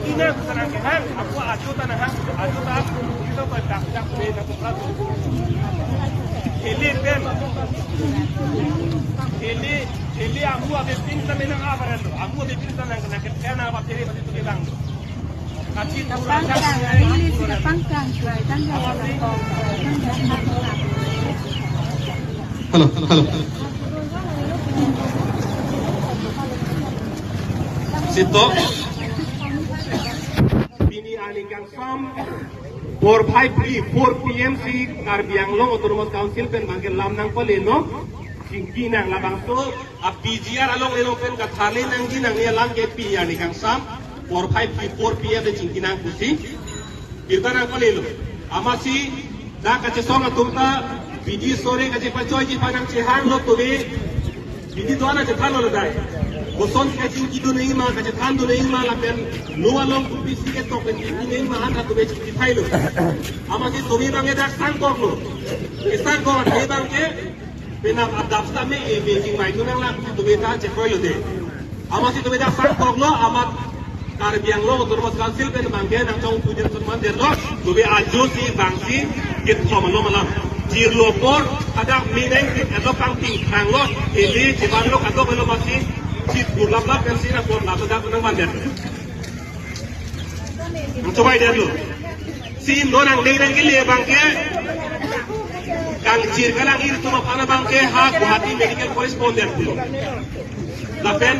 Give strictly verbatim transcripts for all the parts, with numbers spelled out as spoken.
Ina sana ke hang, aku ajo ta nang hang, ajo ta, kita pada dak dak be na ko plato. Ele pen, ele, ele amu abepin ta menang apa ran lo? Amu abepin ta nang kena kena apa tere pati tu bilang. Kacil Pangkang, ini sudah pangkang, sudah tanggal. Hello, hello. Sito. Pini arni kangsam, four five three, four P M si Karbi Anglong Autonomous Council pen bangke lam nangpalelo. Chingki nang labangso a P G R along lelo pen kathale nangji nangji alam ke pini arni kangsam, four five three, four P M de chingki nang pusi. Birta nangpalelo. Amatsi dak kachesong atum ta bidi sore kachepachoiji aphan nangchehanglo tumi. Bidi do-an nangchethanlo dak. Koson kachingkidun nangji ma, kachethandun nangji ma lapen lo along kopisi ketok pen chingki nangji ma an tumi chingkithailo. Amatsi tumi bangke dak sangkoklo. Kesangkok he bangke penap adap sitame e bejing mai tu nang lang tumi ta chekroilo de. Amatsi tumi dak sangkoklo, amat Karbi Anglong Autonomous Council pen bangke nangchongpu jen sunman derlo, tumi ajo si bangsi kethom along alam. Jirlo apor, hadak mineng si elo pangting thanglo, ili jibanlo kadoklo amatsi, chit gulap lap pensi nang por lap dak nangvan der. Nangchobai derlo. Si non nangneng nangkele bangke, kangchir kalang-ir atum aphan bangke ha Guwahati Medical College pon der pulo. Lapen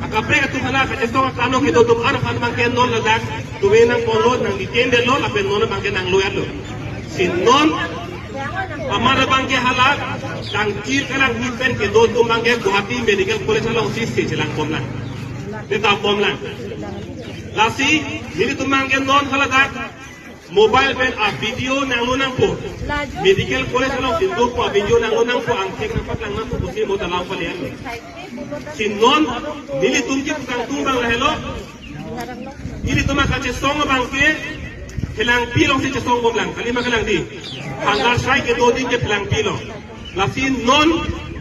akaprek atum aphan, kachesong akano kedo atum aphan bangke non ladak tumi nangponlo, nang detain detlo, lapen non bangke nangloyarlo. Si non amar bangke hala kangchir kalang-ir pen kedo atum bangke Guwahati Medical College alongsi se chelang pon lang. Neta pon lang. Lasi nelitum bangke non haladak mobile pen a video nanglo nangpo. Medical College alongsi dopo a video nanglo nangpo, angthek nangpaklang nangpo pusi mo ta lam palian. Si non nelitum kepu kangtung abang lahelo. Nelitum akachesong abangke phelangpi alongsi chesong bom lang. Kali ma kelangdi. Hangar sai kedo ding ke phelangpi lo. Lasi non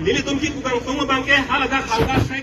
nelitum kepu kangtung abangke haladak hangar sai